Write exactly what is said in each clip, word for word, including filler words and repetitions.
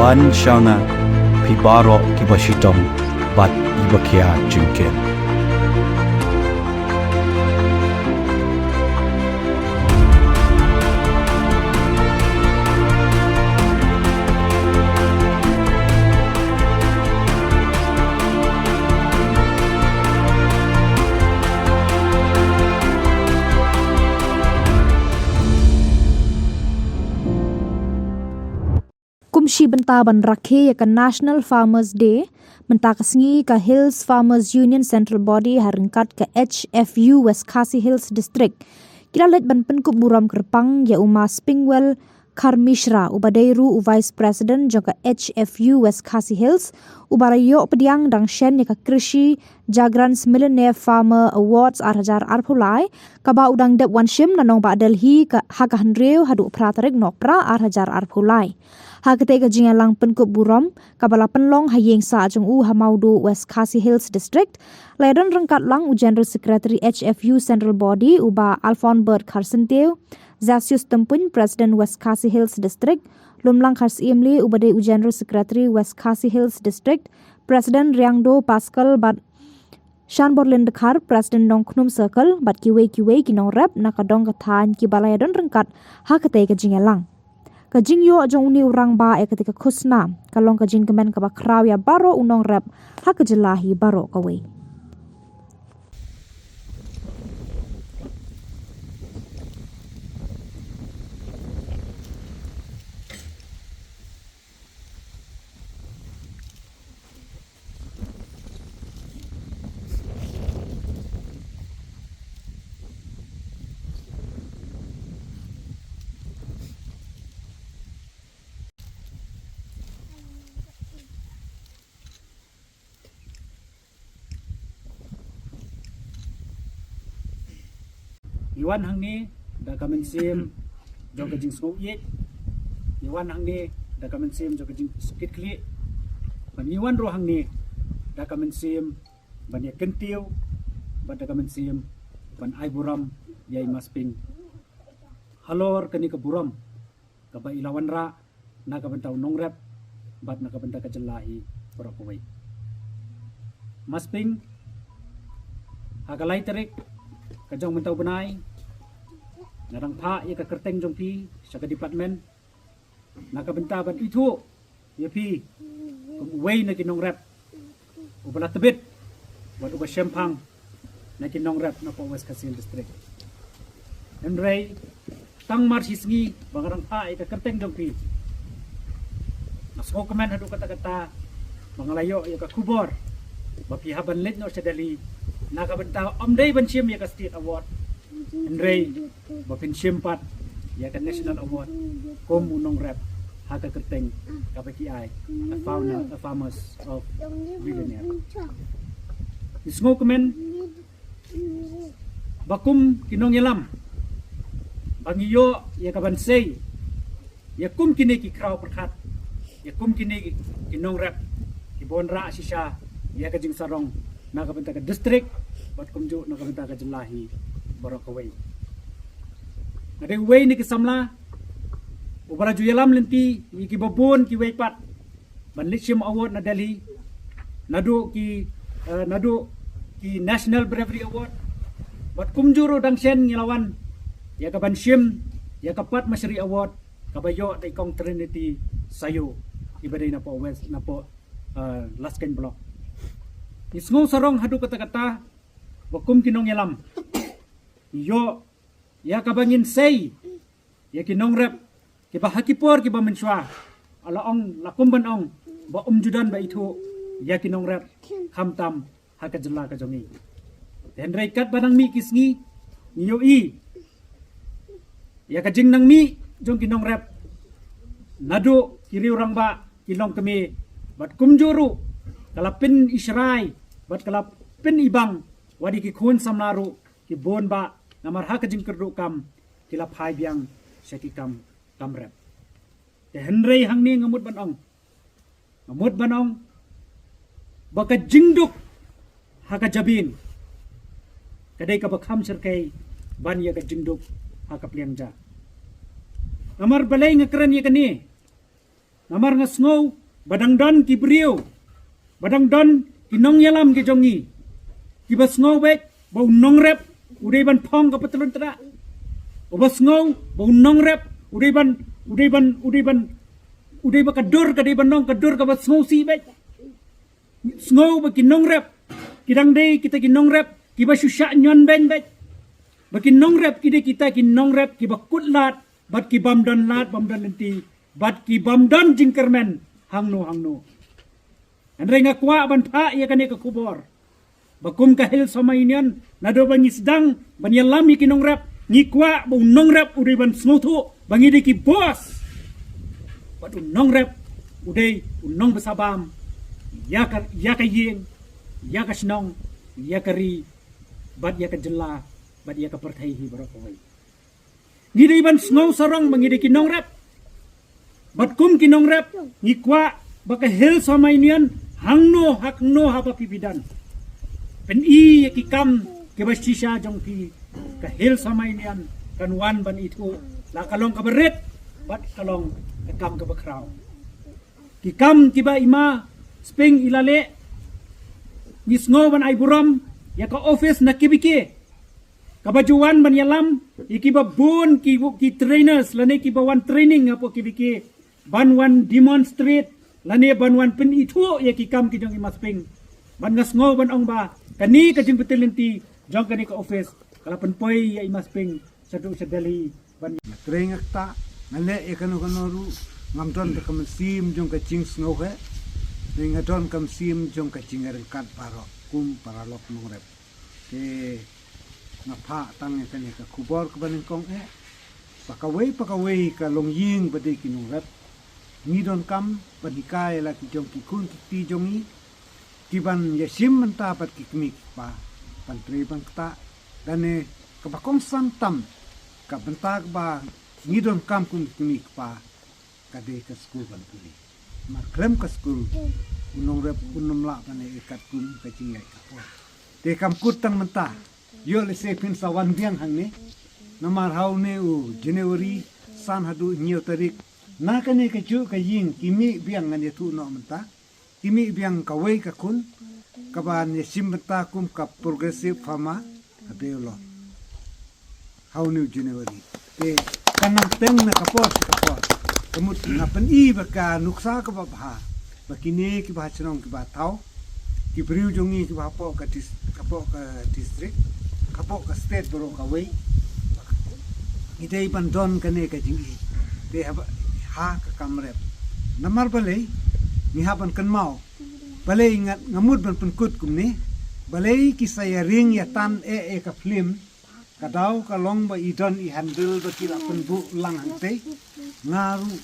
Wan sha nga, phi baroh kiba shitom bad kiba khia jingkit. Kum shi bynta ban rakhe ïa ka National Farmers Day, mynta ka sngi ka Hills Farmers Union Central Body ha ryngkat ka H F U West Khasi Hills District ki la leit ban pynkup burom kyrpang ïa u Ma Spingwell Kharmishra, uba dei ruh u Vice President jong ka H F U West Khasi Hills, uba la ïoh pdiang dang shen ïa ka Krishi Jagran's Millionaire Farmer Awards ar hajar arphew lai, kaba u dang dep wan shim na nongbah Delhi ka, ha ka hynriew haduh phra tarik Nohprah ar hajar arphew lai. Ha katei ka jingïalang pynkup burom, kaba la pynlong ha ïing sah jong u ha Mawduh, West Khasi Hills District, la ïadon ryngkat lang u General Secretary H F U Central Body, u Bah Alfonbert Kharsyntiew, Zasius Tympuin, President West Khasi Hills District, Lumlang Kharsyiem Lee, uba dei u General Secretary West Khasi Hills District, President Riangdo Pascal bad Shanborlin Dkhar, President Nongkhnum Circle, bad kiwei kiwei ki nongrep na ka dong ka thaiñ kiba la ïadon ryngkat ha katei ka jingïalang. Ka jingïoh jong une u rangbah ïa katei ka khusnam ka long ka jingkmen kaba khraw ïa baroh u nongrep ha ka jylla hi baroh kawei. Ngi wan hangne da ka mynsiem jong ka jingsngewbha. Ngi wan hangne da ka mynsiem jong ka jingkitkhlieh. Bad ngi wan ruh hangne da ka mynsiem ban ïa kyntiew bad da ka mynsiem ban ai burom ïa i Ma Sping halor kane ka burom kaba i la wanrah na ka bynta u nongrep bad na ka bynta ka jylla hi baroh kawei. Ma Sping, ha ka lai tarik ka jong mynta u bnai, nga dang phah ïa ka kyrteng jong phi sha ka department na ka bynta ban ithuh ïa phi kum uwei na ki nongrep uba la tbit bad uba shemphang na ki nongrep na poh West Khasi Hills District. Hynrei tang mar shi sngi ba nga dang phah ïa ka kyrteng jong phi, nga sngewkmen haduh katta katta ba nga la ïoh ïa ka khubor ba phi hap ban leit noh sha Delhi na ka bynta ym dei ban shim ïa ka State Award, hynrei ba phin shim pat ïa ka National Award kum u nongrep ha ka kyrteng kaba ki ai, a founder, a farmers of billionaire. Ngi sngewkmen ba kum ki nongïalam ba ngi ïoh ïa ka ban sei ïa kum kine ki khraw pyrkhat, ïa kum kine ki, ki nongrep kiba wanrah shisha ïa ka jingsarong na ka bynta ka district bad kumjuh na ka bynta ka jylla hi baroh kawei. Nga dei uwei na ki samla uba la ju ïalam lynti ïa kiba bun kiwei pat ban leit shim award na Delhi, naduh ki, eh, naduh ki National Bravery Award. Bad kumjuh ruh dang shen ngi la wan ïa ka ban shim ïa ka Padma Shri Award kaba ïoh da i Kong Trinity Sayo, iba dei na poh West, na poh, eh, Laskeiñ Block. Ngi sngew sarong haduh katta katta ba kum ki nongïalam ïoh ïa kaba ngin sei ïa ki nongrep kiba ha ki por kiba mynshuwa la ong, la kum ban ong ba ym ju don ba ithuh ïa ki nongrep khamtam ha ka jylla ka jong ngi. Te hynrei katba nang mih ki sngi ngi ïohi ïa ka jingnang mih jong ki nongrep naduh ki riew rangbah ki longkmie bad kumjuh ruh ka la pynishrai bad ka la pynibang wat ïa ki khun samla ruh ki bun bah, namar ha ka jingkyrduh kam ki la phai biang sha ki kam, kam rep. Te hynrei hangne nga mut ban ong, nga mut ban ong ba ka jingduk ha ka jabieng ka dei kaba kham shyrkhei ban ïa ka jingduk ha ka pliang ja. Namar balei nga kren ïa kane? Namar nga sngew ba dang don ki briew, ba dang don ki nongïalam ki jong ngi, kiba sngew beit ba u nongrep u dei ban phong ka patlun tda. Uba sngew ba u nongrep u dei ban, u dei ban, u dei ban, u dei ba ka dur ka dei ban long ka dur kaba sngewsih beit. Sngew ba ki nongrep ki dang dei kita ki nongrep kiba shu shah ñion beiñ beit. Ba ki nongrep ki dei kita ki nongrep kiba kut lad bad ki bym don lad bym don lynti bad ki bym don jingkyrmen hangno hangno. Hynrei nga kwah ban phah ïa kane ka khubor ba kum ka Hill Sohma Union, naduh ba ngi sdang ban ïalam ïa ki nongrep, ngi kwah ba u nongrep u dei ban sngewthuh ba ngi dei ki boss. Bad u nongrep u dei u nongbsabam ïa ka, ïa ka ïing, ïa ka shnong, ïa ka ri, bad ïa ka jylla, bad ïa ka pyrthei hi baroh kawei. Ngi dei ban sngew sarong ba ngi dei ki nongrep. Bad kum ki nongrep ngi kwah ba ka Hill Sohma Union hangno hangno haba phi phi don, pyni ïa ki kam kiba shisha jong phi, ka Hill Sohma Union kan wan ban ithuh la ka long kaba rit bad ka long ka kam kaba khraw. Ki kam kiba i Ma Sping i la leh, ngi sngew ban ai burom ïa ka office na K B K kaba ju wan ban ïalam ïa kiba bun ki, ki trainers lane kiba wan training hapoh K B K ban wan demonstrate lane ban wan pynithuh ïa ki kam ki jong i Ma Sping. Bad nga sngew ban ong ba kane ka jingpynlynti jong kane ka office ka la pynpoi ïa i Ma Sping shaduh sha Delhi ban. Nga trei nga ktah, nga leh ïa kano kano ruh, ngam don da ka mynsiem jong ka jingsngew heh, hynrei nga don ka mynsiem jong ka jingïaryngkat baroh kum paralok nongrep. Te nga phah tang ïa kane ka khubor kaba nyngkong eh ba kawei pa kawei ka longïing ba dei ki nongrep, ngi donkam ban hikai ïa la ki jong ki khun ki kti jong ngi, ki ban ïashim bynta bad ki kmie ki kpa ban trei ban ktah. Lane kaba kongsan tam, ka bynta kaba ngi donkam kum ki kmie ki kpa ka dei ka skul ban pule. Namar khlem ka skul u nongrep un ym lah ban ïaid katkum ka jingïaid ka por. Te kam kut tang mynta, ïoh lehse phin sa wan biang hangne. Namar ha une u January san haduh hynñiew tarik, na kane kajuh ka ïing ki mih biang, ngan ïathuh noh mynta. Ki mih biang kawei ka khun kaban ïashim bynta kum ka progressive farmer ha Bangalore ha une u January. Te kan nang teng na ka por sha ka por. Ka mut nga pyni ba ka nuksa kaba bha ba kine kiba ha shnong kiba thaw, ki briew jong ngi kiba hapoh ka dis-, hapoh ka district, hapoh ka state baroh kawei, ngi dei ban don kane ka jingïeit. Te haba ha ka kam rep, namar balei ngi hap ban kynmaw, balei nga, nga mut ban pynkut kumne, balei ki sa ïaring ïatan eh ïa ka film, ka daw ka long ba i don i handle ba ki la pynbuh lang hangtei. Nga ruh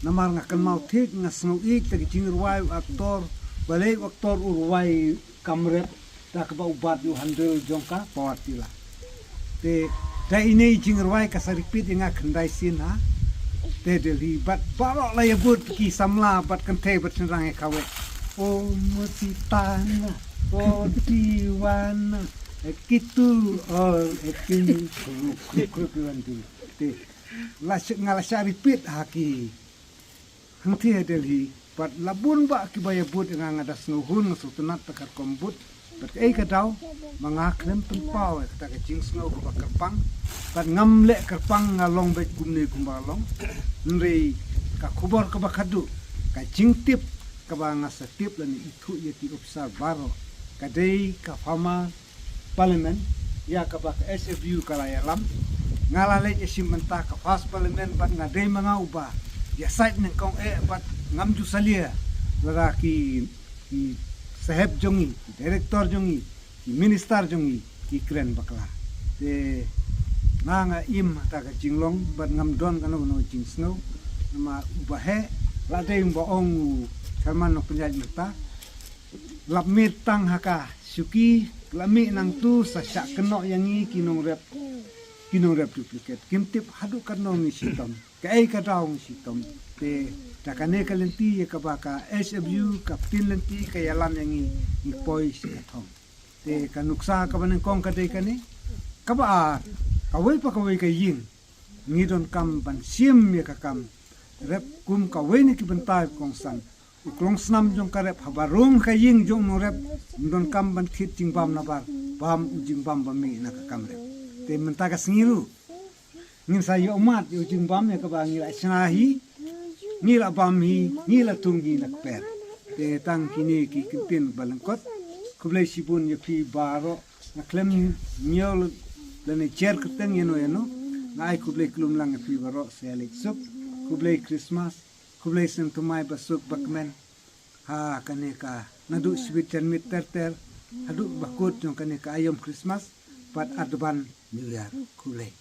namar nga kynmaw thik, nga sngew ïeit da ka jingrwai u actor, balei u actor u rwai kam rep da kaba u bat ïa u handle jong ka power tiller. Te da ine i jingrwai ka sa repeat ïa nga khyndai sien ha te Delhi, bad baroh la ïabud ki samla bad kynthei bad shynrang ïa kawei. O Mutitana, o Diwana, eh, kitu, o, eh, kini, kruk, kruk, kruk, iwan tu. Te la sh-, nga la shah repeat ha ki hangtei ha Delhi, bad la bun bah kiba ïabud ïa nga, nga da sngewhun, nga sngewtynnat da ka rukom bud. Bad kaei ka daw ba nga khlem pynpaw ïa kata ka jingsngew kaba kyrpang, bad ngam leh kyrpang, nga long beit kumne kumba long. Hynrei ka khubor kaba khatduh, ka jingtip kaba nga sa tip lane ithuh ïa ki ophisar baroh, ka dei ka farmer parliament ïa kaba ka S F U ka la ïalam. Nga la leit ïashim bynta ka first parliament bad nga dei ma nga uba ïasaid nyngkong eh bad ngam ju salia lada ki, ki sahep jong ngi, ki director jong ngi, ki minister jong ngi ki kren bakla. Te nga, nga im ha kata ka jinglong bad ngam don kano kano jingsngew. Namar uba heh la dei uba ong u chairman nongpynïaid mynta, lap mih tang ha ka shuki, lap mih nangtu sa shah kynnoh ïa ngi ki nongrep, ki nongrep duplicate. Kim tip haduh katno ngi shitom, kaei ka daw ngi shitom. Te da kane ka lynti ïa kaba ka S F U, ka ktien lynti ka ïalam ïa ngi, ngi poi sha ka thong. Te ka nuksa kaba nyngkong ka dei kane. Kaba ar, kawei pa kawei ka ïing ngi donkam ban shim ïa ka kam rep kum kawei na ki bynta kongsan. U klongsnam jong ka rep haba rung ka ïing jong u nongrep, ym donkam ban thied jingbam nabar bam u jingbam ba mih na ka kam rep. Te mynta ka sngi ruh ngin sa ïoh mad ïa u jingbam ïa kaba ngi la shna hi, ngi la bam hi, ngi la tung hi na kper. Te tang kine ki kyntien ba lyngkot. Khublei shibun ïa phi baroh. Nga khlem ñiew lane jer kyrteng ïano ïano. Nga ai khublei khlem lang ïa phi baroh, sa ïa leit suk. Khublei Christmas. Khublei sngewthuh mai ba suk ba kmen ha kane ka naduh shibit janmiet ter ter haduh ba kut jong kane ka aïom Christmas bad advance New Year. Khublei.